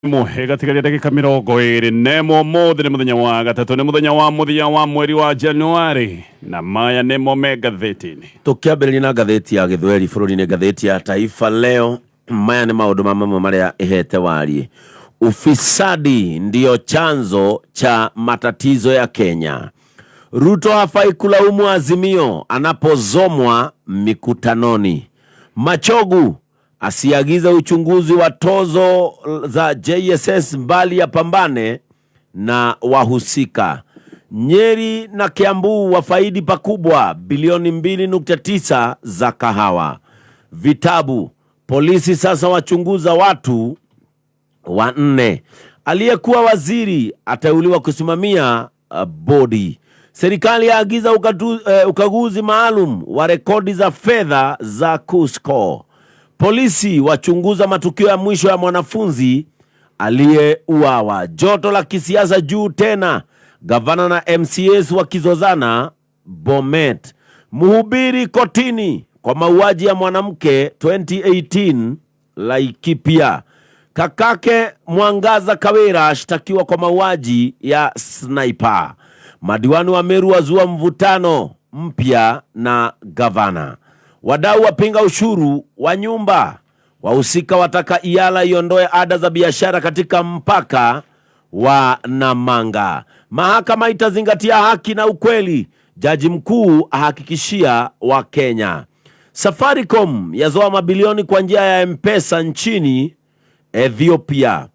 Ĩmwe ĩgatigaria ndagĩka 21. Ũmũthĩ nĩ mũthenya wa gatatũ, nĩ mũthenya wa mũthia wa mweri wa Januari, na maya nĩmo me ngathĩti-inĩ. Tũkĩambĩrĩria na ngathĩti ya Gĩthweri bũrũri-inĩ, ngathĩti ya Taifa Leo, maya nĩ maũndũ ma mamwe marĩa ĩhete wariĩ. Ufisadi ndiyo chanzo cha matatizo ya Kenya. Ruto hafai kulaumu Azimio anapozomwa mikutanoni. Machogu asiagize uchunguzi wa tozo za JSS bali yapambane na wahusika. Nyeri na Kiambu wafaidi pakubwa bilioni 2.9 za kahawa. Vitabu, polisi sasa wachunguza watu wanne. Aliyekuwa waziri ateuliwa kusimamia bodi. Serikali yaagiza ukaguzi maalum wa rekodi za fedha za KUSCCO. Polisi wachunguza matukio ya mwisho ya mwanafunzi aliyeuawa. Joto la kisiasa juu tena, gavana na MCAs wakizozana Bomet. Mhubiri kotini kwa mauaji ya mwanamke 2018 Laikipia. Kakake Mwangaza Kawira ashtakiwa kwa mauaji ya sniper. Madiwani wa Meru wazua mvutano mpya na gavana. Wadau wapinga ushuru wa nyumba. Wahusika wataka IALA iondoe ada za biashara katika mpaka wa Namanga. Mahakama itazingatia haki na ukweli, jaji mkuu ahakikishia Wakenya. Safaricom yazoa mabilioni kwa njia ya M-Pesa nchini Ethiopia.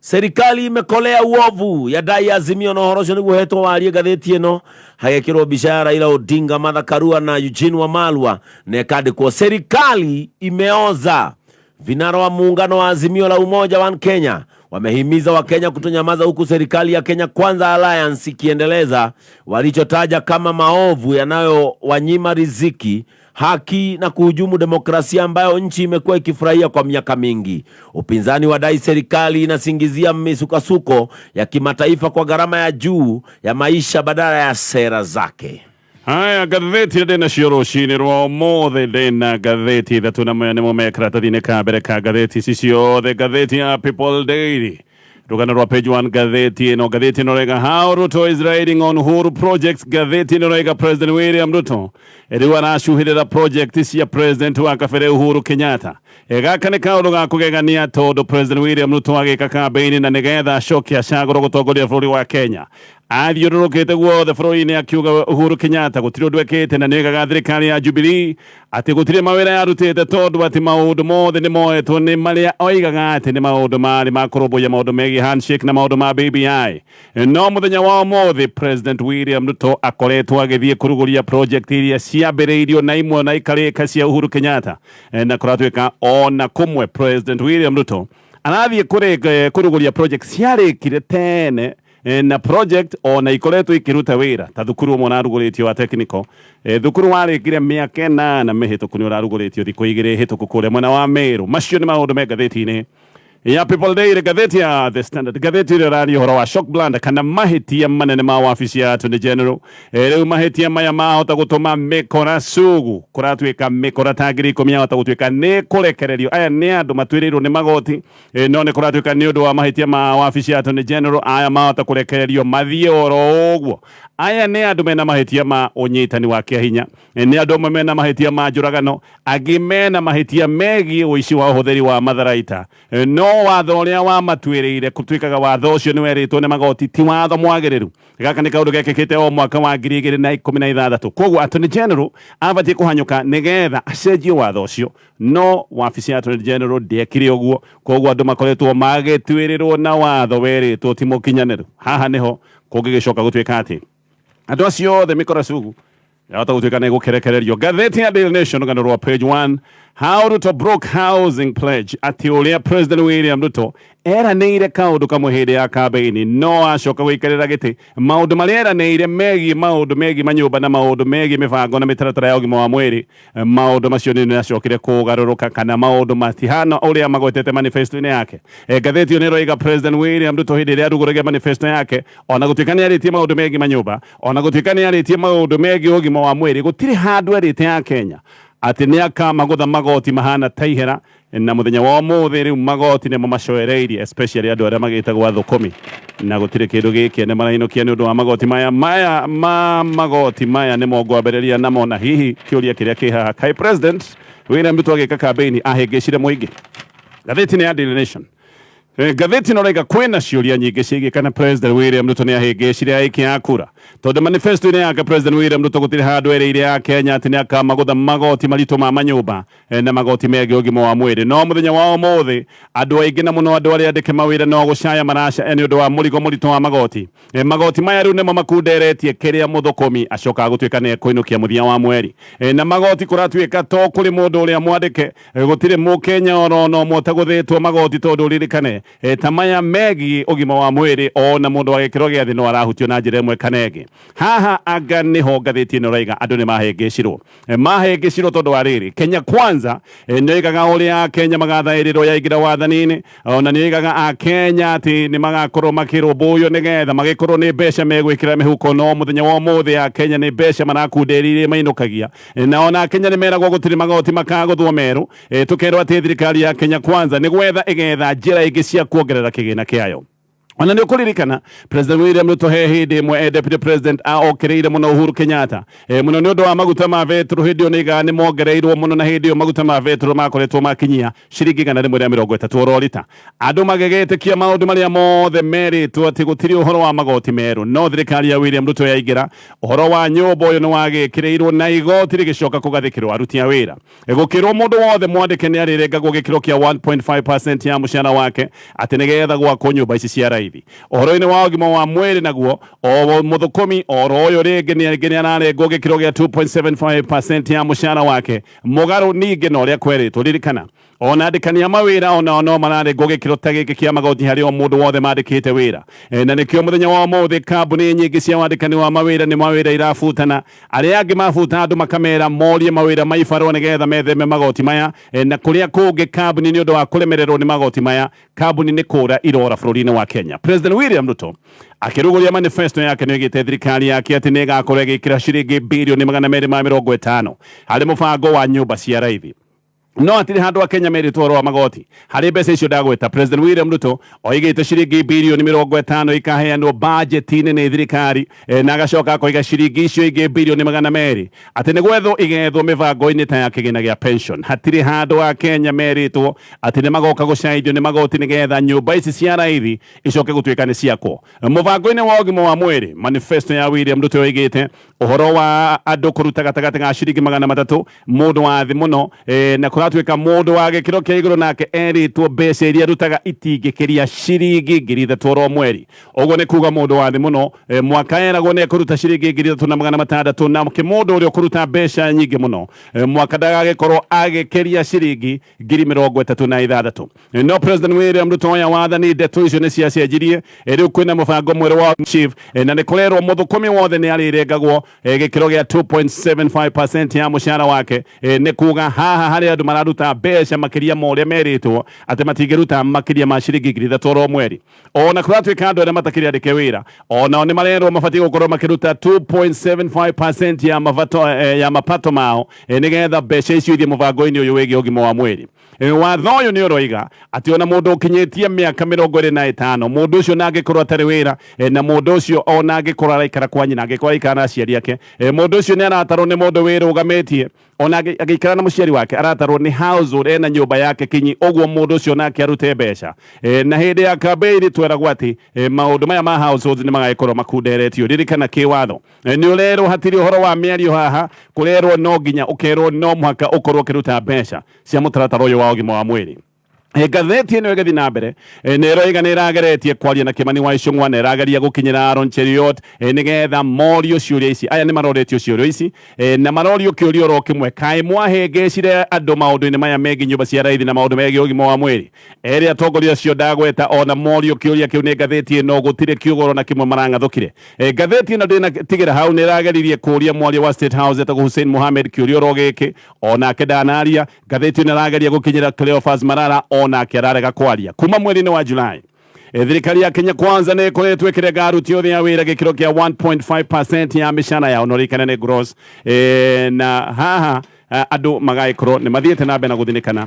Serikali imekolea uovu yadai Azimio na ũhoro ũcio nĩguo hetwo warie ngathĩti ĩno hagekĩrwo mbica ya Raila Odinga, Martha Karua na Eugene Wamalwa na ĩkandĩkwo serikali imeoza. Vinara wa muungano wa Azimio la Umoja One Kenya wamehimiza Wakenya kutonyamaza huku serikali ya Kenya Kwanza Alliance ikiendeleza walichotaja kama maovu yanayowanyima riziki, haki na kuhujumu demokrasia ambayo nchi imekuwa ikifurahia kwa miaka mingi. Upinzani wadai serikali inasingizia misukasuko ya kimataifa kwa gharama ya juu ya maisha badala ya sera zake. Haya, ngathĩti ndĩ nacio rũcinĩ rwa ũmũthĩ, ndĩna ngathĩti ithatũ na maya nĩmo me karatathi-inĩ ka mbere ka ngathĩti ici ciothe. Ngathĩti ya People Daily, rũgano rwa page 1 ngathĩti ĩno, ngathĩti ĩno raiga "How Ruto is riding on Uhuru projects". Ngathĩti ĩno raiga President William Ruto rĩu aracuhĩrĩra project cia president wa kabere Uhuru Kenyatta. Gaka nĩ kaũndũ ga kũgegania tondũ President William Ruto agĩka campaign na nĩgetha acoke acagũrwo gũtongoria bũrũri wa Kenya, athiũrũrũkĩte guothe bũrũri-inĩ akiuga Uhuru Kenyatta gũtirĩ ũndũ ekĩte na nĩoigaga thirikari ya Jubilee atĩ gũtirĩ mawĩra yarutĩte tondũ atĩ maũndũ mothe nĩ moetwo nĩ marĩa oigaga atĩ nĩ maũndũ marĩ ma kũrũmbũiya maũndũ megiĩ handshake na maũndũ ma BBI. No mũthenya wa ũmũthĩ President William Ruto akoretwo agĩthiĩ kũrugũria project iria ciambĩrĩirio na imwe na ikarĩka cia Uhuru Kenyatta, na kũratuĩka ona kũmwe President William Ruto arathiĩ kũrugũria project ciarĩkire tene, na project ona ikoretwo ikiruta wĩra ta thukuru ũmwe ũrarugũrĩtio wa technical, thukuru warĩkire mĩaka 8 mĩhĩtũku nĩ ũrarugũrĩtio thikũ 2 hĩtũku kũrĩa mwena wa Meru. Macio nĩ maũndũ me ngathĩti-inĩ ya People Daily. Ngathĩti ya The Standard, ngathĩti ĩrĩa ĩraria ũhoro wa shock blunder kana mahĩtia manene ma wabici ya Attorney General. Rĩu mahĩtia maya mahota gũtũma mĩkora sugu, kũratuĩka mĩkora ta 10,000 yahota gũtuĩka nĩ kũrekererio. Aya nĩ andũ matuĩrĩirwo nĩ magoti, no nĩ kũratuĩka nĩ ũndũ wa mahĩtia ma wabici ya Attorney General aya mahota kũrekererio mathiĩ oro ũguo. Aya nĩ andũ mena mahĩtia ma ũnyitani wa kĩahinya, nĩ andũ amwe mena mahĩtia ma njũragano, angĩ mena mahĩtia megiĩ ũici wa ũhũthĩri wa matharaita. No watho ũrĩa wamatuĩrĩire kũtuĩkaga watho ũcio nĩ werĩtwo nĩ magoti ti watho mwagĩrĩru. Gaka nĩ kaũndũ gekĩkĩte o mwaka wa 2016. Koguo Attorney General abatiĩ kũhanyũka nĩgetha acenjie watho ũcio, no wabici ya Attorney General ndĩekire ũguo. Koguo andũ makoretwo magĩtuĩrĩrwo na watho werĩtwo ti mũkinyanĩru. Haha nĩho kũngĩgĩcoka gũtuĩka atĩ andũ acio othe mĩkora sugu yahota gũtuĩka nĩ gũkĩrekererio. Ngathĩti ya Daily Nation, rũgano rwa page 1, "How Ruto broke housing pledge", atĩ ũrĩa President William Ruto eranĩire kaũndũ kamwe hĩndĩ ya kambeini, no acoka gũikarĩra gĩtĩ maũndũ marĩa eranĩire megiĩ maũndũ megiĩ manyũmba na maũndũ megiĩ mĩbango na mĩtaratara ya ũgima wa mwĩrĩ, maũndũ macio nĩ acokire kũgarũrũka kana maũndũ matihana ũrĩa magwetete manifesto-inĩ yake. Ngathĩti ĩyo nĩ ĩroiga President William Ruto hĩndĩ ĩrĩa arugũragia manifesto yake, ona gũtuĩka nĩ arĩtie maũndũ megiĩ manyũmba, ona gũtuĩka nĩ arĩtie maũndũ megiĩ ũgima wa mwĩrĩ, gũtirĩ handũ erĩte ya Kenya atĩ nĩ akamagũtha magoti mahana ta ihera. Na muthenya wa umuthi riu magoti nimo macoereirie, especially andu aria magitagwo athukumi, na gutire kindu giki ni marainukia ni undu wa magoti maya. Maya ma magoti maya nimo ngwambĩrĩria namo, na hihi kiuria kiria ki haha, kai President William Ruto agĩka campaign ahĩngĩcire mũingĩ? Ngathĩti nĩ ya Daily Nation. Ngathĩti ĩno raiga kwĩna ciũria nyingĩ ciĩgiĩ kana President William Ruto nĩ ahĩngĩcire aikia a kura, tondũ manifesto-inĩ yake President William Ruto gũtirĩ handũ erĩire a Kenya atĩ nĩ akamagũtha magoti maritũ ma manyũmba na magoti megiĩ ũgima wa mwĩrĩ. No mũthenya wa ũmũthĩ andũ aingĩ, na mũno andũ arĩa andĩke mawĩra, no gũcaya maracaya nĩ ũndũ wa mũrigo mũritũ wa magoti. Magoti maya rĩu nĩmo makunderetie kĩrĩa mũthũkũmi acokaga gũtuĩka nĩ ekũinũkia mũthia wa mweri. Na magoti kũratuĩka to kũrĩ mũndũ ũrĩa mwandĩke, gũtirĩ mũkenya oro na ũmwe ũtagũthĩtwo magoti, tondũ ũririkane ta maya megiĩ ũgima wa mwĩrĩ, ona mũndũ wa gĩkĩro gĩa thĩ no arahutio na njĩra ĩmwe kana ĩngĩ. Haha anga nĩho ngathĩti ĩno ĩraiga andũ nĩ mahĩngĩcirwo. Mahĩngĩcirwo tondũ wa rĩrĩ, Kenya Kwanza nĩ oigaga ũrĩa Akenya magathaĩrĩrwo yaingĩra wathani-inĩ, ona nĩ oigaga Akenya atĩ nĩ magakorwo makĩrũmbũywo nĩgetha magĩkorwo nĩ mbeca megwĩkĩra mĩhuko. No mũthenya wa ũmũthĩ Akenya nĩ mbeca marakunderia mainũkagia, na ona Akenya nĩ meragwo gũtirĩ magoti makagũthwo merũ. Tũkerwo atĩ thirikari ya Kenya Kwanza nĩ gwetha ĩgetha njĩra ingĩ cia kuongerera kĩgĩna kĩayo. Ona nĩ ũkũririkana President William Ruto he hĩndĩ ĩmwe deputy president aokĩrĩire mũno Uhuru Kenyatta mũno nĩ ũndũ wa maguta ma betũrũ. Hĩndĩ ĩyo nĩ igaga nĩ mongereirwo mũno, na hĩndĩ ĩyo maguta ma betũrũ makoretwo makinyia ciringi 130 oro rita. Andũ magĩgĩtĩkia maũndũ marĩa mothe merĩtwo atĩ gũtirĩ ũhoro wa magoti merũ. No thirikari ya William Ruto yaingĩra, ũhoro wa nyũmba ũyũ nĩ wagĩkĩrĩirwo na igoti rĩgĩcoka kũgathĩkĩrwo aruti a wĩra. Gũkĩrwo mũndũ wothe mwandĩke nĩ arĩrengagwo gĩkĩro kĩa 1.5% ya mũcara wake atĩ nĩgetha gwakwo nyũmba ici cia raithi. Ũhoro-inĩ wa ũgima wa mwĩrĩ naguo, o mũthũkũmi oro ũyũ rĩngĩ nĩ ararengwo gĩkĩro gĩa 2.75% ya mũcara wake, mũgarũ ningĩ na ũrĩa kwerĩtwo. Ririkana ona andĩkani a mawĩra onao no mararengwo gĩkĩro ta gĩkĩ kĩa magoti harĩ o mũndũ wothe mandĩkĩte wĩra. Na nĩkĩo mũthenya wa ũmũthĩ kambuni nyingĩ cia wandĩkani wa mawĩra nĩ mawĩra irabutana. Arĩa angĩ mabuta andũ makamera morie mawĩra maibarũa nĩgetha metheme magoti maya. Na kũrĩa kũngĩ kambuni nĩ ũndũ wa kũremererwo nĩ magoti maya, kambuni nĩ kũra irora bũrũri-inĩ wa Kenya. President William Ruto akĩrugũria manifesto yake nĩ oigĩte thirikari yake atĩ nĩ ĩgakorwo ĩgĩkĩra ciringi birioni 250 harĩ mũbango wa nyũmba cia raithi, no hatirĩ handũ a Kenya merĩtwo ũhoro wa magoti harĩ mbeca icio ndagweta. President William Ruto oigĩte ciringi birioni 50 ikaheanwo bajeti-inĩ nĩ thirikari, na agacoka akoiga ciringi icio ingĩ birioni 200 atĩ nĩ gwethwo igethwo mĩbango-inĩ ta ya kĩgĩna gĩa pension. Hatirĩ handũ a Kenya merĩtwo atĩ nĩ magoka gũcaithio nĩ magoti nĩgetha nyũmba ici cia raithi icoke gũtuĩka nĩ ciakwo. Mũbango-inĩ wa ũgima wa mwĩrĩ, manifesto ya William Ruto yoigĩte ũhoro wa andũ kũruta gatagatĩ ga ciringi 300 mũndũ wa thĩ mũno, na kũratuĩka mũndũ wa gĩkĩro kĩa igũrũ nake erĩtwo mbeca iria arutaga itingĩkĩria ciringi 3,000 oro mweri. Ũguo nĩ kuga mũndũ wa thĩ mũno mwaka eragwo nĩ ekũruta ciringi 3,600, na mũndũ ũrĩa ũkũruta mbeca nyingĩ mũno mwaka ndagagĩkorwo agĩkĩria ciringi 36,000. No President William Ruto oya wathani, ndeto icio nĩ ciacenjirie. Rĩu kwĩna mũbango mwerũ wa chief, na nĩ kũrerwo mũthũkũmi wothe nĩ arĩrengagwo gĩkĩro gĩa 2.75% ya mũcara wake. Nĩ kuga haha harĩ andũ mararuta mbeca makĩria ma ũrĩa merĩtwo atĩ matingĩruta makĩria ma ciringi 3,000 oro mweri. Ona kũratuĩka andũ arĩa matakĩrĩ andĩke wĩra onao nĩ marerwo mabatiĩ gũkorwo makĩruta 2.75% ya mabato, ya mapato mao, nĩgetha mbeca icio ithiĩ mũbango-inĩ ũyũ wĩgiĩ ũgima wa mwĩrĩ. Watho ũyũ nĩ ũroiga atĩ ona mũndũ ũkinyĩtie mĩaka 25, mũndũ ũcio na angĩkorwo atarĩ wĩra, na mũndũ ũcio ona angĩkorwo araikara kwa nyina, angĩkorwo araikara na aciari ake, mũndũ ũcio nĩ aratarwo nĩ mũndũ wĩrũgamĩtie. Ona agĩikara na mũciari wake aratarwo nĩ household ena nyũmba yake kinyi, ũguo mũndũ ũcio nake arute mbeca. Na hĩndĩ ya campaign tweragwo atĩ maũndũ maya ma households nĩ magagĩkorwo makunderetio. Ririkana kĩwatho nĩ ũrerwo hatirĩ ũhoro wa mĩario haha, kũrerwo no nginya ũkerwo no mũhaka ũkorwo ũkĩruta mbeca cia mũtaratara ũyũ wa ũgima wa mwĩrĩ. Ngathĩti ĩno ĩgĩthiĩ na mbere nĩ ĩroiga nĩ ĩrageretie kwaria na Kimani wa Ichung'wa, na ĩrageria gũkinyĩra Aaron Cheruiyot, nĩgetha morio ciũria ici. Aya nĩ maroretio ciũria ici, na marorio kĩũria oro kĩmwe: kaĩ mwahĩngĩcire andũ maũndũ-inĩ maya megiĩ nyũmba cia raithi na maũndũ megiĩ ũgima wa mwĩrĩ? Erĩ atongoria acio ndagweta ona morio kĩũria kĩu nĩ ngathĩti ĩno, gũtirĩ kiugo na kĩmwe marang'athũkire. Ngathĩti ĩno ndĩnatigĩra hau, nĩ ĩrageririe kũria mwaria wa State House etagwo Hussein Mohamed kĩũria oro gĩkĩ, onake ndanaria. Ngathĩti ĩno ĩrageria gũkinyĩra Cleophas Malala, onake ararega kwaria. Kuma mweri-inĩ wa July, thirikari ya Kenya Kwanza nĩ ĩkoretwo ĩkĩrenga aruti othe a wĩra gĩkĩro kĩa 1.5% ya mĩcara yao, no rĩkane nĩ gross. Na haha andũ magagĩkorwo nĩ mathiĩte na mbere na gũthinĩkana.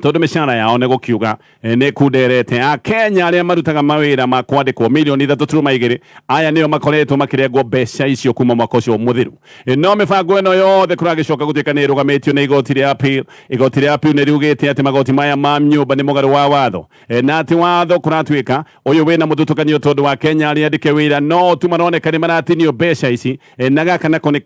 Tondu mĩcara yao nĩ gũkiuga nĩ kunderete. Akenya arĩa marutaga mawĩra ma kwandĩkwo 3.2 mirioni aya nĩo makoretwo makĩrengwo mbeca icio kuma mwaka ũcio mũthiru. No mĩbango ĩno yothe kũragĩcoka gũtuĩka nĩ ĩrũgamĩtio nĩ igoti rĩa appeal. Igoti rĩa appeal nĩ riugĩte atĩ magoti maya ma nyũmba nĩ mũgarũ wa watho, na atĩ watho kũratuĩka ũyũ wĩna mũthutũkanio tondũ wa Kenya arĩa andĩke wĩra no tu maroneka nĩ maratinio mbeca ici. Na gaka nako nĩ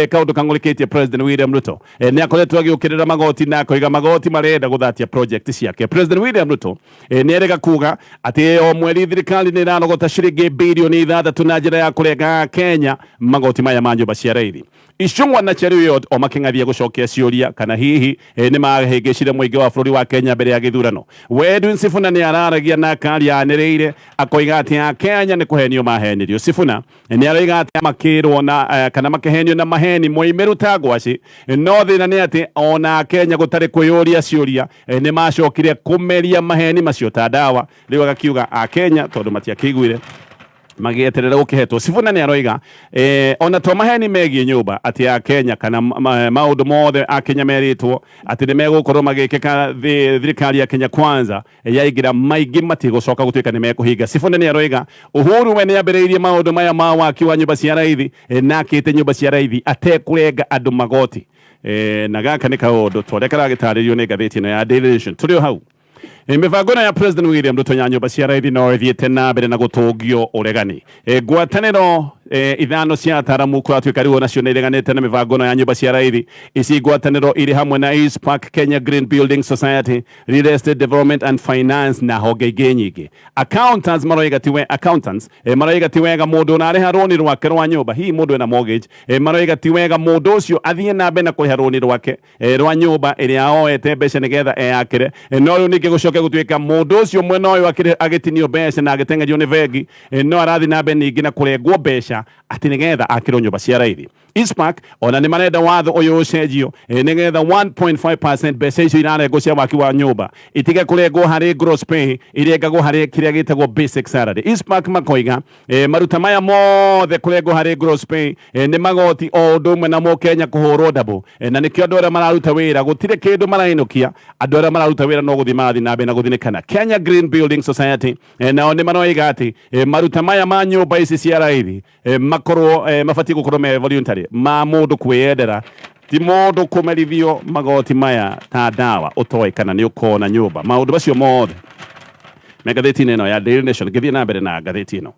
kaũndũ kang'ũrĩkĩtie President William Ruto. Nĩ akoretwo agĩũkĩrĩra magoti na akoiga magoti marenda gũthatia project ciake. President William Ruto nĩ erega kuga atĩ o mweri thirikari nĩ ĩrarogota ciringi 6 birioni na njĩra ya kũrenga Kenya magoti maya ma nyũmba cia raithi. Icung'wa na Cheruiyot o makĩng'athia gũcokia ciũria kana hihi nĩ mahĩngĩcire mũingĩ wa bũrũri wa Kenya mbere ya gĩthurano. Edwin Sifuna nĩ araragia na akaria anĩrĩire, akoiga atĩ Akenya nĩ kũhenio mahenirio. Sifuna nĩ aroiga atĩ makĩrwo na kana makĩhenio na maheni moimĩru ta ngwacĩ, no thĩna nĩ atĩ ona Akenya gũtarĩ kwĩyũria ciũria nĩ macokire kũmeria maheni macio ta ndawa. Rĩu agakiuga Akenya tondũ matiakĩiguire magĩeterera gũkĩhetwo. Sifuna nĩ aroiga ona to maheni megiĩ nyũmba atĩ Akenya kana maũndũ mothe Akenya merĩtwo atĩ nĩ megũkorwo magĩkĩka thirikari ya Kenya Kwanza yaingĩra, maingĩ matigũcoka gũtuĩka nĩ mekũhinga. Sifuna nĩ aroiga Uhuru we nĩ ambĩrĩirie maũndũ maya ma waki wa nyũmba cia raithi, na akĩte nyũmba cia raithi atekũrenga andũ magoti. Na gaka nĩ kaũndũ ta ũrĩa karagĩtarĩrio nĩ ngathĩti ĩno ya Daily Nation. Tũrĩ o hau, mĩbango ĩno ya President William Ruto ya nyũmba cia raithi no ĩthiĩte na mbere na gũtũngio ũregani. Ngwatanĩro ithano cia ataramu kũratuĩka rĩu onacio nĩ ireganĩte na mĩbango ĩno ya nyũmba cia raithi. Ici ngwatanĩro irĩ hamwe na East Park, Kenya Green Building Society, Real Estate Development and Finance na honge ingĩ nyingĩ. Accountants maroiga ti we accountants maroiga ti wega mũndũ ũrarĩha rũni rwake rwa nyũmba, hihi mũndũ ena mortgage, maroiga ti wega mũndũ ũcio athiĩ na mbere na kũrĩha rũni rwake rwa nyũmba ĩrĩa oete mbeca nĩgetha eyakĩre, no rĩu ningĩ gũcoke gũtuĩka mũndũ ũcio mwena ũyũ agĩtinio mbeca na agĩteng'erio nĩ bengi, no arathiĩ na mbere ningĩ na kũrengwo mbeca atĩ nĩgetha akĩrwo nyũmba cia raithi. ICPAK ona nĩ marenda watho ũyũ ũcenjio, nĩgetha 1.5% mbeca icio irarengwo cia waki wa nyũmba itige kũrengwo harĩ gross pay, irengagwo harĩ kĩrĩa gĩtagwo basic salary. ICPAK makoiga maruta maya mothe kũrengwo harĩ gross pay nĩ magoti o ũndũ ũmwe na mũkenya kũhũrwo ndabũ, na nĩkĩo andũ arĩa mararuta wĩra gũtirĩ kĩndũ marainũkia. Andũ arĩa mararuta wĩra no gũthiĩ marathiĩ na mbere na gũthinĩkana. Kenya Green Building Society nao nĩ maroiga atĩ maruta maya ma nyũmba ici cia raithi makorwo mabatiĩ gũkorwo me voluntary, ma mũndũ kwĩyendera, ti mũndũ kũmerithio magoti maya ta ndawa ũtoĩ kana nĩ ũkona nyũmba. Maũndũ macio mothe me ngathĩti-inĩ ĩno ya Daily Nation. Ngĩthiĩ na mbere na ngathĩti ĩno,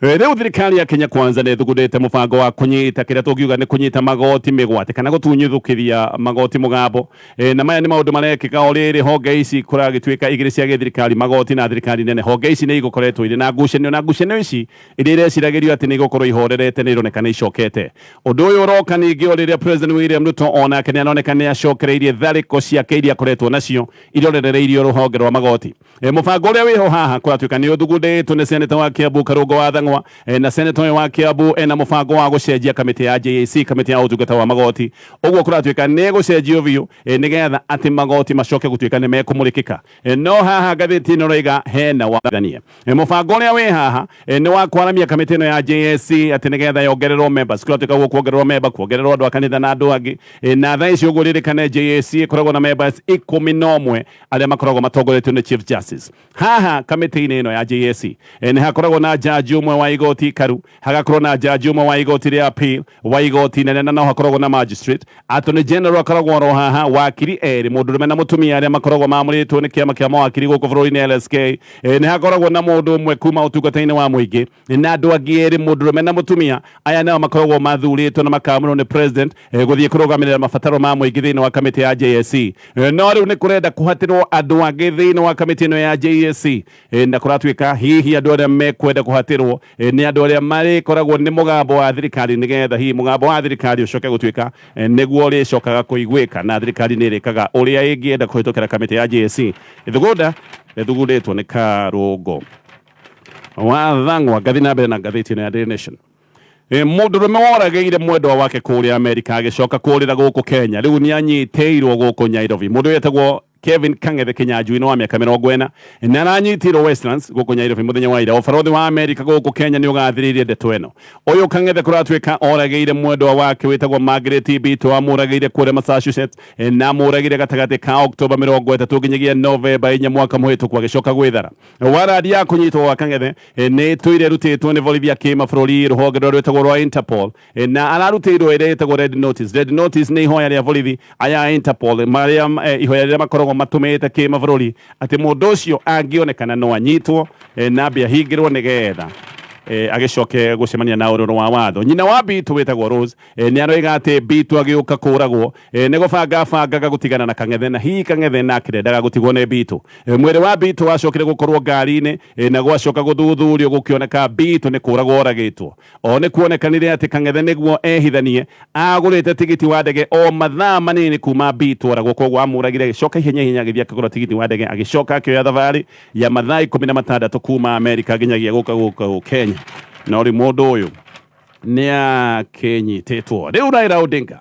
rĩu thirikari ya Kenya Kwanza nĩ ĩthugundĩte mũbango wa kũnyita kĩrĩa tũngiuga nĩ kũnyita magoti mĩgwate kana gũtunyithũkĩria magoti mũgambo. Na maya nĩ maũndũ marekĩka o rĩrĩ honge ici kũragĩtuĩka igĩrĩ cia gĩthirikari, magoti na thirikari nene. Honge ici nĩ igũkoretwo irĩ na ngucanio, na ngucanio ici iria ireciragĩrio atĩ nĩ igũkorwo ihorerete nĩ ironeka nĩ icokete. Ũndũ ũyũ ũroka ningĩ o rĩrĩa President William Ruto onake nĩ aroneka nĩ acokereirie tharĩko ciake iria akoretwo nacio irorereirio rũhonge rwa magoti. Mũbango ũrĩa wĩho haha kũratuĩka nĩ ũthugundĩtwo nĩ seneta wa Kiambu Karũngo wa Thang'wa, na seneta ũyũ wa Kiambu ena mũbango wa gũcenjia kamĩtĩ ya JSC, kamĩtĩ ya ũtungata wa magoti. Ũguo kũratuĩka nĩ gũcenjio biũ, nĩgetha atĩ magoti macoke gũtuĩka nĩ mekũmũrĩkĩka. No haha ngathĩti ĩno ĩroiga hena wathania. Mũbango ũrĩa wĩ haha nĩ wa kwaramia kamĩtĩ ĩno ya JSC atĩ nĩgetha yongererwo members. Kũratuĩka gũkuongererwo member, kuongererwo andũ a kanitha na andũ angĩ. Na thaa ici ũguo ririkane JSC ĩkoragwo na members 11 arĩa makoragwo matongoretio nĩ Chief Justice. Haha kamĩtĩ-inĩ ĩno ya JSC nĩ hakoragwo na jaji ũmwe wa igoti ikaru, hagakorwo na jaji ũmwe wa igoti rĩa appeal, wa igoti nene, na no hakoragwo na magistrate. Attorney General akoragwo oro haha, wakiri erĩ, mũndũrũme na mũtumia, arĩa makoragwo mamũrĩtwo nĩ kĩama kĩa mawakiri gũkũ bũrũri-inĩ LSK. Nĩ hakoragwo na mũndũ ũmwe kuma ũtungata-inĩ wa mũingĩ na andũ angĩ erĩ, mũndũrũme na mũtumia. Aya nao makoragwo mathurĩtwo na makamũrwo nĩ president gũthiĩ kũrũgamĩrĩra mabataro ma mũingĩ thĩinĩ wa kamĩtĩ ya JSC. No rĩu nĩ kũrenda kũhatĩrwo andũ angĩ thĩinĩ wa kamĩtĩ ĩno ya JSC, na kũratuĩka hihi andũ arĩa mekwenda kũhatĩrwo nĩ andũ arĩa marĩkoragwo nĩ mũgambo wa thirikari, nĩgetha hihi mũgambo wa thirikari ũcoke gũtuĩka nĩguo ũrĩcokaga kũiguĩka na thirikari nĩ ĩrĩkaga ũrĩa ĩngĩenda kũhĩtũkĩra kamĩtĩ ya JSC. Ithugunda rĩthugundĩtwo nĩ Karũngo wa Thang'wa. Ngathi na mbere na ngathĩti ĩno ya Daily Nation. Mũndũrũme woragĩire mwendwa wake kũrĩa Amerika agĩcoka kũrĩra gũkũ Kenya rĩu nĩ anyitĩirwo gũkũ Nairobi. Mũndũ ũyũ etagwo Kevin Kang'ethe Kinyanjui nĩ wa mĩaka 40 na aranyitirwo Westlands gũkũ Nyairobi mũthenya wa ira. Ũbarũthi wa Amerika gũkũ Kenya nĩ ũgathĩrĩirie ndeto ĩno. Ũyũ Kang'ethe kũratuĩka oragĩire mwendwa wake wĩtagwo Margaret Bitu, amũragĩire kũrĩa Massachusetts na amũragĩire gatagatĩ ka Oktoba 30 nginyagia Novemba 4 mwaka mũhĩtũku, agĩcoka gwĩthara. Warandi ya kũnyitwo gwa Kang'ethe nĩ ĩtũire ĩrutĩtwo nĩ borithi ya kĩmabũrũri rũhonge rũrĩa rwĩtagwo rwa Interpol, na ararutĩirwo ĩrĩa ĩtagwo red notice. Red notice nĩ ihoya rĩa borithi aya a Interpol marĩa ihoya rĩrĩa makoragwo matũmĩte kĩmabũrũri atĩ mũndũ ũcio angĩonekana no anyitwo na ambe ahingĩrwo nĩgetha agĩcoke gũcemania na ũrũrũ wa watho. Nyina wa Bitu wĩtagwo Rose nĩ aroiga atĩ Bitu agĩũka kũragwo nĩ gũbanga bangaga gũtigana na Kang'ethe, na hihi Kang'ethe nake ndendaga gũtigwo nĩ Bitu. Mwĩrĩ wa Bitu wacokire gũkorwo ngari-inĩ, na gwacoka gũthuthurio gũkĩoneka Bitu nĩ kũragwo oragĩtwo. O nĩ kuonekanire atĩ Kang'ethe nĩguo ehithanie agũrĩte tigiti wa ndege o mathaa manini kuma Bitu oragwo, koguo amũragire agĩcoka ihenya ihenya agĩthiĩ akĩgũra tigiti wa ndege, agĩcoka akĩoya thabarĩ ya mathaa 16 kuma Amerika nginyagia gũka gũkũ Kenya. No rĩu mũndũ ũyũ nĩ akĩnyitĩtwo. Rĩu Raila Odinga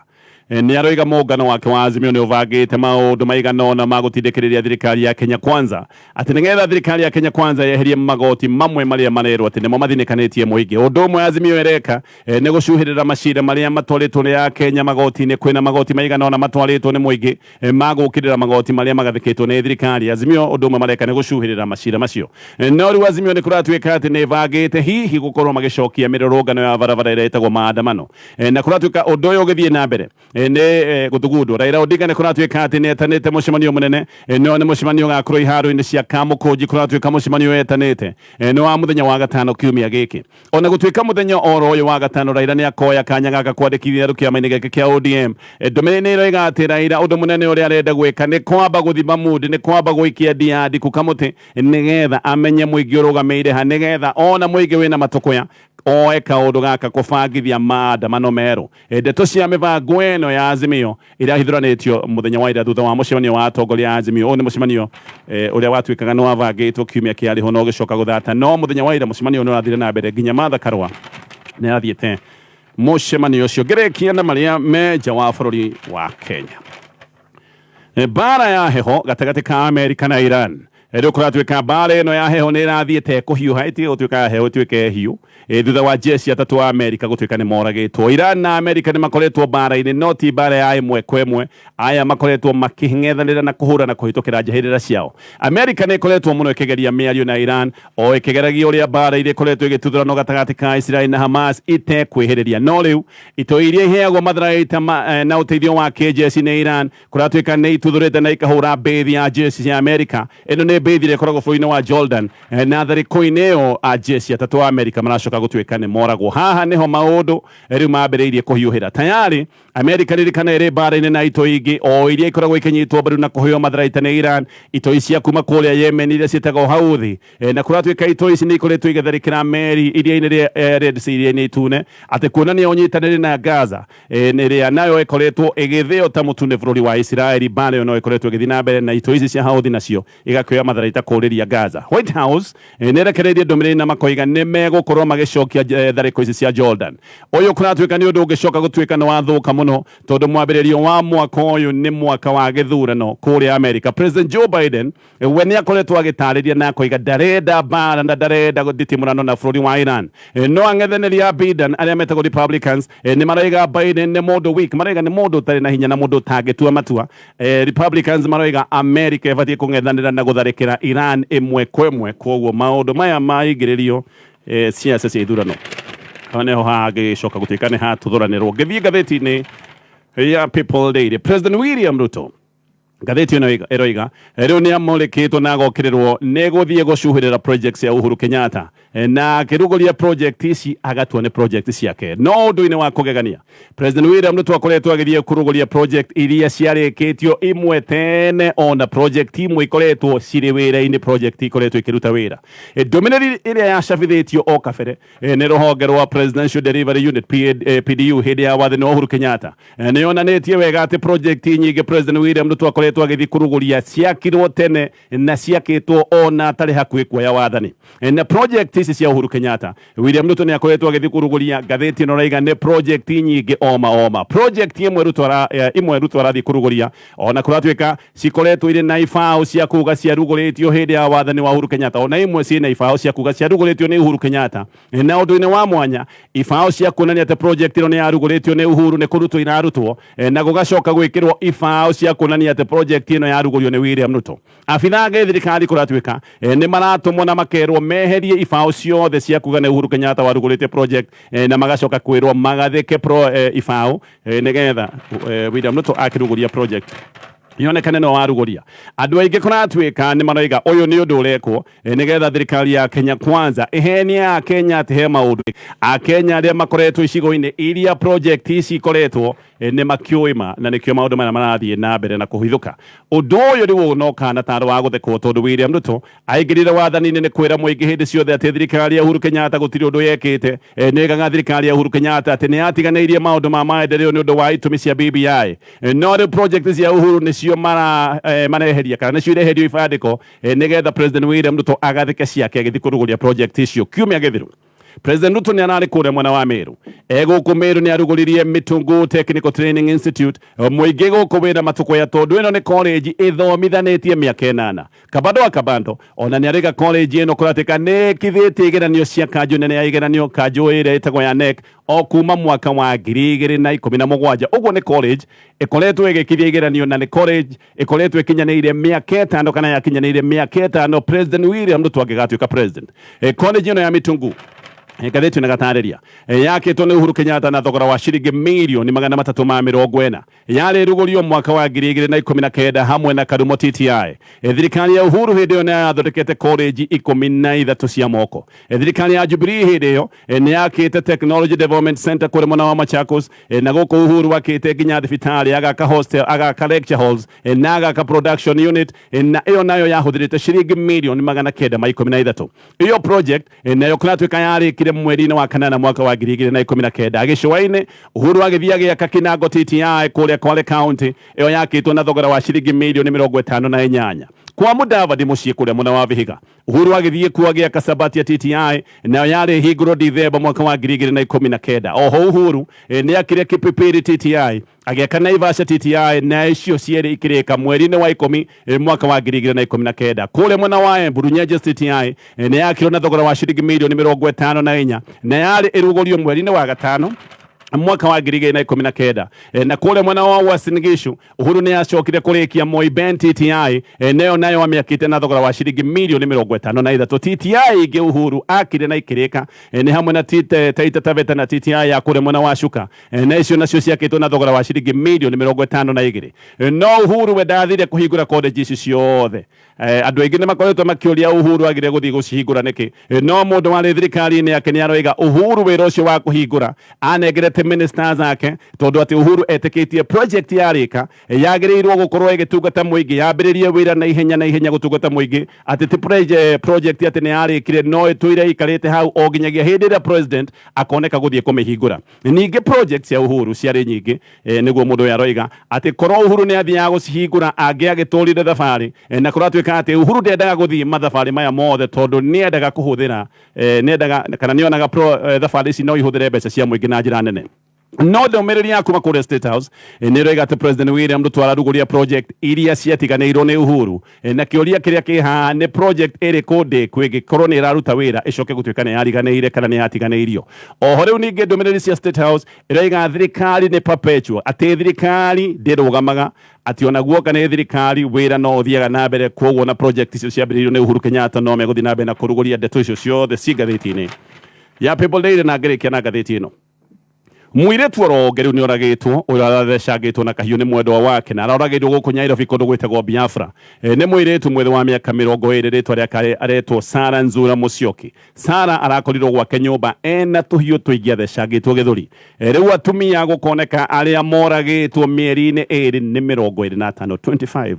nĩ aroiga mũngano wake wa Azimio nĩ ũbangĩte maũndũ maigana ũna ma gũtindĩkĩrĩria thirikari ya Kenya Kwanza atĩ nĩgetha thirikari ya Kenya Kwanza yeherie magoti mamwe marĩa marerwo atĩ nĩmo mathinĩkanĩtie mũingĩ. Ũndũ ũmwe Azimio ĩreka nĩ gũcuhĩrĩra macira marĩa matwarĩtwo nĩ Akenya magoti-inĩ. Kwĩna magoti maigana ũna matwarĩtwo nĩ mũingĩ ma gũkĩrĩra magoti marĩa magathĩkĩtwo nĩ thirikari. Azimio ũndũ ũmwe mareka nĩ gũcuhĩrĩra macira macio. No rĩu Azimio nĩ kũratuĩka atĩ nĩ ĩbangĩte hihi gũkorwo magĩcokia mĩrũrũngano ya barabara ĩrĩa ĩtagwo maandamano, na kũratuĩka ũndũ ũyũ ũgĩthiĩ na mbere nĩ gũthugundwo. Raila Odinga nĩ kũratuĩka atĩ nĩ etanĩte mũcemanio mũnene, no nĩ mũcemanio ũgakorwo iharo-inĩ cia Kamũkũnji. Kũratuĩka mũcemanio etanĩte nĩ wa mũthenya wa gatano kiumia gĩkĩ. Ona gũtuĩka mũthenya oro ũyũ wa gatano Raila nĩ akoya kanya gaka kwandĩkithia andũ kĩama-inĩ gĩake kĩa ODM, ndũmĩrĩri nĩ ĩroiga atĩ Raila ũndũ mũnene ũrĩa arenda gwĩka nĩ kwamba gũthima mundi, nĩ kwamba gũikia ndia ndiku kamũtĩ nĩgetha amenye mũingĩ ũrũgamĩire ha, nĩgetha ona mũingĩ wĩna matũkũya oe kaũndũ gaka kũbangithia maandamano merũ. Ndeto cia mĩbango ĩno ya Azimio irahithũranĩtio mũthenya wa ira thutha wa mũcemanio wa atongoria a Azimio. Ũyũ nĩ mũcemanio ũrĩa watuĩkaga nĩ wabangĩtwo kiumia kĩarĩho no ũgĩcoka gũthata, no mũthenya wa ira mũcemanio nĩ ũrathire na mbere nginya Martha Karua nĩ arathiĩte mũcemanio ũcio. Ngĩrĩkia na marĩa me nja wa bũrũri wa Kenya. Mbara ya heho gatagatĩ ka Amerika na Iran. Rĩu kũratuĩka mbara ĩno ya heho nĩ ĩrathiĩte kũhiũha, ĩtige gũtuĩka ya heho ĩtuĩke hiũ, thutha wa jeshi atatũ a Amerika gũtuĩka nĩ moragĩtwo. Iran na Amerika nĩ makoretwo mbara-inĩ, no ti mbara ya ĩmwe kwa ĩmwe. Aya makoretwo makĩng'ethanĩra na kũhũrana kũhĩtũkĩra njahĩrĩra ciao. Amerika nĩ ĩkoretwo mũno ĩkĩgeria mĩario na Iran, o ĩkĩgeragia ũrĩa mbara iria ikoretwo ĩgĩtuthũranwo gatagatĩ ka Israel na Hamas itekwĩhĩrĩria. No rĩu itoi iria iheagwo matharaita na ũteithio wa kĩnjeci nĩ Iran kũratuĩka nĩ ituthũrĩte na ikahũra mbĩthi ya jeshi cia Amerika. Ĩno nĩ mbĩthi ĩrĩa ĩkoragwo bũrũri-inĩ wa Jordan, na tharĩko-inĩ ĩyo ajeshi atatũ a Amerika maracoka gũtuĩka nĩ moragwo. Haha nĩho maũndũ rĩu mambĩrĩirie kũhiũhĩra. Tayari Amerika ririkana ĩrĩ mbara-inĩ na itoi ingĩ o iria ikoragwo ikĩnyitwo mbaru na kũheo matharaita nĩ Iran, itoi cia kuma kũrĩa Yemen iria ciĩtagwo Houthi, na kũratuĩka itoi ici nĩ ikoretwo igĩtharĩkĩra meri iria-inĩ rĩa Red Sea, iria-inĩ itune, atĩ kuonania ũnyitanĩri na Gaza, ĩrĩa nayo ĩkoretwo ĩgĩthĩo ta mũtu nĩ bũrũri wa Isiraeli. Mbara ĩyo no ĩkoretwo ĩgĩthiĩ na mbere na itoi ici cia Houthi nacio igakĩoya matharaita kũrĩria Gaza. White House nĩ ĩrekereirie ndũmĩrĩri na makoiga nĩ megũkorwo magĩcokia tharĩko ici cia Jordan. Ũyũ kũratuĩka nĩ ũndũ ũngĩcoka gũtuĩka nĩ wathũka mũno tondũ mwambĩrĩrio wa mwaka ũyũ nĩ mwaka wa gĩthurano kũrĩa Amerika. President Joe Biden we nĩ akoretwo agĩtarĩria na akoiga ndarenda mbara na ndarenda nditimũrano na bũrũri wa Iran. No ang'ethanĩri a Biden arĩa metagwo Republicans nĩ maroiga Biden nĩ mũndũ weak, maroiga nĩ mũndũ ũtarĩ na hinya na mũndũ ũtangĩtua matua. Republicans maroiga America ĩbatiĩ kũng'ethanĩra na gũtharĩkĩra Iran ĩmwe kwa ĩmwe. Kwoguo maũndũ maya maingĩrĩrio ciaca cia ithurano haha nĩho hangĩcoka gũtuĩka nĩ hatuthũranĩrwo. Ngĩthiĩ ngathĩti-inĩ ya People Daily, President William Ruto, ngathĩti ĩno ĩroiga rĩu nĩ amũrĩkĩtwo na agokĩrĩrwo nĩ gũthiĩ gũcuhĩrĩra projects ya Uhuru Kenyatta, na akĩrugũria project ici agatua nĩ project ciake. No ũndũ-inĩ wa kũgegania, President William Ruto akoretwo agĩthiĩ kũrugũria project iria ciarĩkĩtio imwe tene, ona project imwe ikoretwo cirĩ wĩra-inĩ, project ikoretwo ikĩruta wĩra. Ndũmĩrĩri ĩrĩa yacabithĩtio o kabere nĩ rũhonge rwa Presidential Delivery Unit, PDU, hĩndĩ ya wathani wa Uhuru Kenyatta, nĩ yonanĩtie wega atĩ project nyingĩ President William Ruto akoretwo akoretwo agĩthiĩ kũrugũria ciakirwo tene na ciakĩtwo ona atarĩ hakuhĩ kuoya wathani. Na project ici cia Uhuru Kenyatta, William Ruto nĩ akoretwo agĩthiĩ kũrugũria. Ngathĩti ĩno raiga nĩ project nyingĩ oma oma. Project ĩmwe Ruto ara, imwe Ruto arathiĩ kũrugũria, ona kũratuĩka cikoretwo irĩ na ibaũ cia kuga ciarugũrĩtio hĩndĩ ya wathani wa Uhuru Kenyatta, ona imwe ciĩna ibaũ cia kuga ciarugũrĩtio nĩ Uhuru Kenyatta. Na ũndũ-inĩ wa mwanya, ibaũ cia kuonania atĩ project ĩno nĩ yarugũrĩtio nĩ Uhuru nĩ kũrutwo irarutwo, na gũgacoka gwĩkĩrwo ibaũ cia kuonania atĩ project ĩno yarugũrio nĩ William Ruto. Abithaa a gĩthirikari kũratuĩka nĩ maratũmwo na makerwo meherie ibaũ ciothe cia kuga nĩ Uhuru Kenyatta warugũrĩtie project, na magacoka kwĩrwo magathĩke ibaũ, nĩgetha William Ruto akĩrugũria project yonekane no warugũria. Andũ aingĩ kũratuĩka nĩ maroiga ũyũ nĩ ũndũ ũrekwo nĩgetha thirikari ya Kenya Kwanza ĩhenie Akenya atĩ he maũndũ. Akenya arĩa makoretwo icigo-inĩ iria project ici ikoretwo nĩ makĩũĩ ma, na nĩkĩo maũndũ maya marathiĩ na mbere na kũhithũka. Ũndũ ũyũ rĩu ũnoka na tarĩ wa gũthekwo, tondũ William Ruto aingĩrire wathani-inĩ nĩ kwĩra mũingĩ hĩndĩ ciothe atĩ thirikari ya Uhuru Kenyatta gũtirĩ ũndũ yekĩte. Nĩ ĩgaga thirikari ya Uhuru Kenyatta atĩ nĩ yatiganĩirie maũndũ ma maendeleo nĩ ũndũ wa itũmi cia BBI. No rĩu project cia Uhuru nĩcio mareheria, kana nĩcio ireherio ibandĩko, nĩgetha President William Ruto agathĩke ciake agĩthiĩ kũrugũria project icio. Kiumia gĩthiru President Ruto nĩ ararĩ kũrĩa mwena wa Meru. Egũkũ Meru nĩ arugũririe Mitungu Technical Training Institute. Mũingĩ gũkũ wĩra matũkũya, tondũ ĩno nĩ college ĩthomithanĩtie mĩaka 8. Kabando wa kabando ona nĩ arĩga college ĩno kũratĩka nĩ ĩkithĩtie igeranio cia kanjũ nene ya igeranio, kanjũ ĩrĩa ĩtagwo ya KNEC, o kuma mwaka wa 2017. Ũguo nĩ college ĩkoretwo ĩgĩkithia igeranio, na nĩ college ĩkoretwo ĩkinyanĩire mĩaka 5, kana yakinyanĩire mĩaka 5 President William Ruto angĩgatuĩka president. College ĩno ya Mitungu, ngathĩti na gatarĩria, yakĩtwo nĩ Uhuru Kenyatta na thogora wa ciringi mirioni 340. Yarĩ rugũrio mwaka wa 2019 hamwe na Karumo TTI. Thirikari ya Uhuru hĩndĩ ĩyo nĩ yathondekete college 13 cia moko. Thirikari ya Jubilee hĩndĩ ĩyo nĩ yakĩte Technology Development Center kũrĩa mwena wa Machakos, na gũkũ Uhuru akĩte nginya thibitarĩ, agaka hostel, agaka lecture halls, na agaka production unit, na ĩyo nayo yahũthĩrĩte ciringi mirioni 913. Ĩyo project nayo kũratuĩka yarĩkire mweri-inĩ wa kanana mwaka wa 2019. Gĩcũa-inĩ Uhuru agĩthiĩ agĩaka Kinango TTI kũrĩa Kwale County, ĩyo yakĩtwo na thogora wa ciringi mirioni 58. Kwa Mudavadi mũciĩ kũrĩa mwena wa Vihiga, Uhuru agĩthiĩ kuo agĩaka Sabatia TTI, nayo yarĩ hingũrwo Dithemba mwaka wa 2019. Oho Uhuru nĩ akire Kipipiri TTI, agĩaka Naivasha TTI, na icio cierĩ ikĩrĩka mweri-inĩ wa 10 mwaka wa 2019. Kũrĩa mwena wa Embu, Runyenjes TTI nĩ yakirwo na thogora wa ciringi mirioni 54, na yarĩ ĩrugũrio mweri-inĩ wa gatano mwaka wa 2019. Na kũrĩa mwena wa Uasin Gishu Uhuru nĩ acokire kũrĩkia Moiben TTI, nayo amĩakĩte na thogora wa ciringi mirioni 53. TTI ingĩ Uhuru akire na ikĩrĩka nĩ hamwe na Taita Taveta na TTI ya kũrĩa mwena wa Chuka, na icio nacio ciakĩtwo na thogora wa ciringi mirioni 52. No Uhuru we ndathire kũhingũra college ici ciothe. Andũ aingĩ nĩ makoretwo makĩũria Uhuru agire gũthiĩ gũcihingũra nĩkĩ, no mũndũ warĩ thirikari-inĩ yake nĩ aroiga Uhuru wĩra ũcio wa kũhingũra anengerete ministers ake, tondũ atĩ Uhuru etĩkĩtie project yarĩka yagĩrĩirwo gũkorwo ĩgĩtungata mũingĩ, yambĩrĩrie wĩra na ihenya na ihenya gũtungata mũingĩ, atĩ ti project atĩ nĩ yarĩkire no ĩtũire ĩikarĩte hau o nginyagia hĩndĩ ĩrĩa president akoneka gũthiĩ kũmĩhingũra. Ningĩ project cia Uhuru ciarĩ nyingĩ, nĩguo mũndũ ũyũ aroiga atĩ korwo Uhuru nĩ athiaga gũcihingũra angĩagĩtũrire thabarĩ, na kũratuĩka atĩ Uhuru ndendaga gũthiĩ mathabarĩ maya mothe, tondũ nĩendaga kũhũthĩra, nĩendaga kana nĩonaga thabarĩ ici no ihũthĩre mbeca cia mũingĩ na njĩra nene. No ndũmĩrĩri ya kuma kũrĩa State House nĩ ĩroiga atĩ President William Ruto ararugũria project iria ciatiganĩirwo nĩ Uhuru, na kĩũria kĩrĩa kĩ haha nĩ project ĩrĩkũ ndĩku ĩngĩkorwo nĩ ĩraruta wĩra ĩcoke gũtuĩka nĩ yariganĩire kana nĩ yatiganĩirio. Oho rĩu ningĩ ndũmĩrĩri cia State House ĩroiga thirikari nĩ perpetual, atĩ thirikari ndĩrũgamaga, atĩ ona guoka nĩ thirikari wĩra no ũthiaga na mbere, koguo na project icio ciambĩrĩirio nĩ Uhuru Kenyatta no megũthiĩ na mbere na kũrugũria. Ndeto icio ciothe ci ngathĩti-inĩ ya People Daily, na ngĩrĩkia na ngathĩti ĩno. Mũirĩtu oronge rĩu nĩ oragĩtwo, ũrĩa arathecangĩtwo na kahiũ nĩ mwendwa wake, na aroragĩirwo gũkũ Nyairobi kũndũ gwĩtagwo Biafra. Nĩ mũirĩtu mwĩthĩ wa mĩaka 20, rĩtwa rĩake aretwo Sara Nzura Musyoki. Sara arakorirwo gwake nyũmba ena tũhiũ tũingĩ athecangĩtwo gĩthũri. Rĩu atumia gũkoneka arĩa moragĩtwo mĩeri-inĩ 2 nĩ 25, 25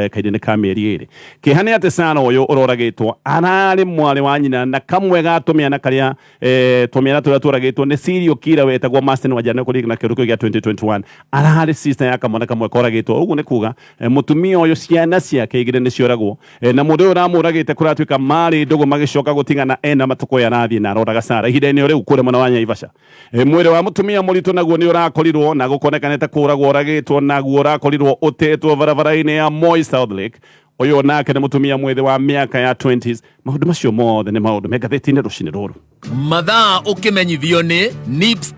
kahinda-inĩ ka mĩeri 2. Kĩeha nĩ atĩ Sara ũyũ ũroragĩtwo ararĩ mwarĩ wa nyina na kamwe ga tũmĩana karĩa, tũmĩana tũrĩa tũragĩtwo nĩ serial killer wetagwo Master. Austin Wanjara kũringana na kĩũndũ kĩu gĩa 2021 ararĩ sister ya kamwana kamwe koragĩtwo. Ũguo nĩ kuga mũtumia ũyũ ciana ciake igĩrĩ nĩ cioragwo, na mũndũ ũyũ ũramũragĩte kũratuĩka marĩ ndũgũ magĩcoka gũtigana ena matukũ aya arathiĩ na aroraga Sara. Ihinda-inĩ o rĩu kũrĩa mwena wa Naivasha, mwĩrĩ wa mũtumia mũritũ naguo nĩ ũrakorirwo na gũkonekanĩte kũragwo ũragĩtwo, naguo ũrakorirwo ũtetwo barabara-inĩ ya Moi South Lake. Ũyũ nake nĩ mũtumia mwĩthĩ wa mĩaka ya 20s. Maũndũ macio mothe nĩ maũndũ me ngathĩti-inĩ rũcinĩ rũrũ. Mathaa ũkĩmenyithio nĩ Nips.